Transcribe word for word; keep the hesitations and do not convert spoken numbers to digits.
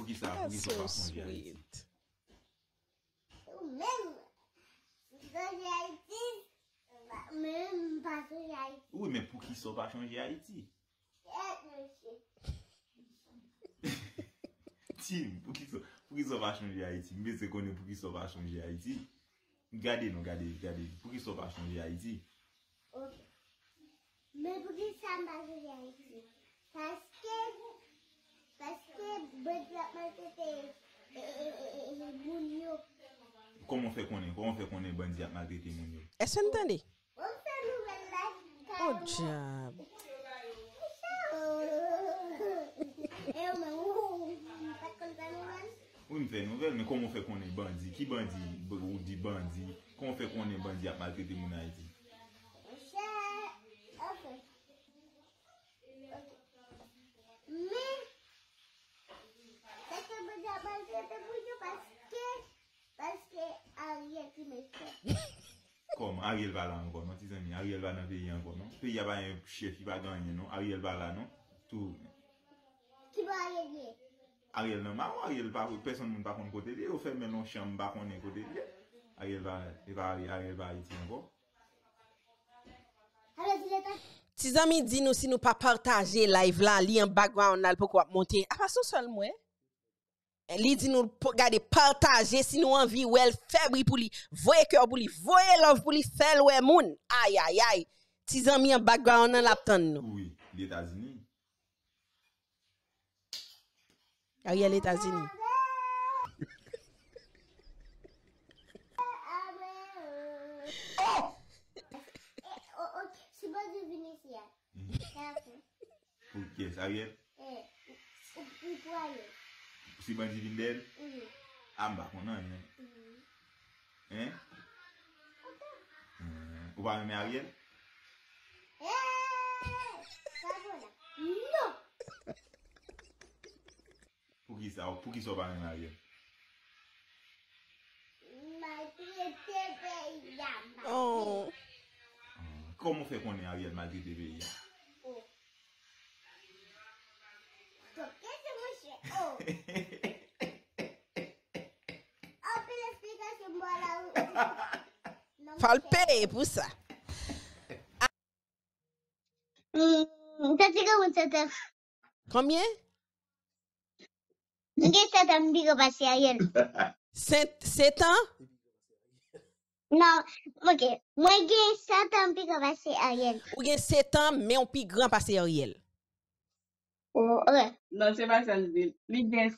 Poukisa, poukisa w pa sonje Ayiti? Ou menm, ou sonje Ayiti? Menm pa sonje Ayiti. Wi, men poukisa w pa sonje Ayiti? Kèt, mesye. Tim, poukisa, poukisa w pa sonje Ayiti? M bezwen konnen poukisa w pa sonje Ayiti. Gade non, gade, gade. Poukisa w pa sonje Ayiti? Ok. Men poukisa m pa sonje Ayiti? Paske, paske bandi ap maltrete, e, e, e, e, e, moun yo. Kòman w fè konnen? Kòman w fè konnen bandi ap maltrete moun yo? Èske n tande? Bon, fè nouvèl la. Oh, dyab. E yo menm, ou, ou pa t konn fè nouvèl? Wi, m fè nouvèl, men kòman w fè konnen bandi? Ki bandi? B-, ou di bandi. Kòman w fè konnen bandi ap maltrete moun Ayiti? Monchè, anfen. Ok. Men, se ke bandi ap maltrete moun yo paske, paske Ariel ki mechan. Kòman? Ariel pa la ankò, non, ti zanmi? Ariel pa nan peyi ankò, non? Peyi a pa gen chèf, li pa gen anyen, non? Ariel pa la, non? Tou. Ki bò Ariel ye? Ariel nan mawon, Ariel pa, pèsonn moun pa konn kote li ye, yo fèmen l nan yon chanm, m pa konnen kote li ye. Ariel pa, e pa, Ariel pa Ayiti ankò. Ti zanmi di nou si nou pa pataje live la, li an background la, l poko ap monte. Apa se yon sèl m wè? Li di nou po-, gade, pataje si nou anvi wè l, fè bri pou li, voye kè pou li, voye love pou li, fè l wè moun. Ayayay. Ti zanmi an background nan l ap tann nou. Wi, li Etazini. Ariel Etazini. Oh! Eh, oh, oh, si Bondye vin isi a. Mhm. Pou kiyès? Ariel? Eh, ou, ou pou Ariel. Si bandi vin dèyè l? Mhm. A, m pa konn anyen. Mhm. Hein? Oke. Hmm, ou pa renmen Ariel? Eh, pa bon la. Non! Poukisa, poukisa ou pa renmen Ariel? Maltrete peyi a, oh. Hmm, kòman w fè konnen Ariel maltrete peyi a? Oh. Donk, kèt monchè, oh. Anpil esplikasyon m ba w la, wi. Non, fò l peye pou sa. Hmm, sa ti granmoun sèt an. Konbyen? M gen sèt an, m pi gran pase Ariel. Sèt, sèt an? Non, ok. Mwen gen sèt an, m pi gran pase Ariel. Ou gen sèt an, men w pi gran pase Ariel. Oh, ok. Non, se pa sa l di. Li gen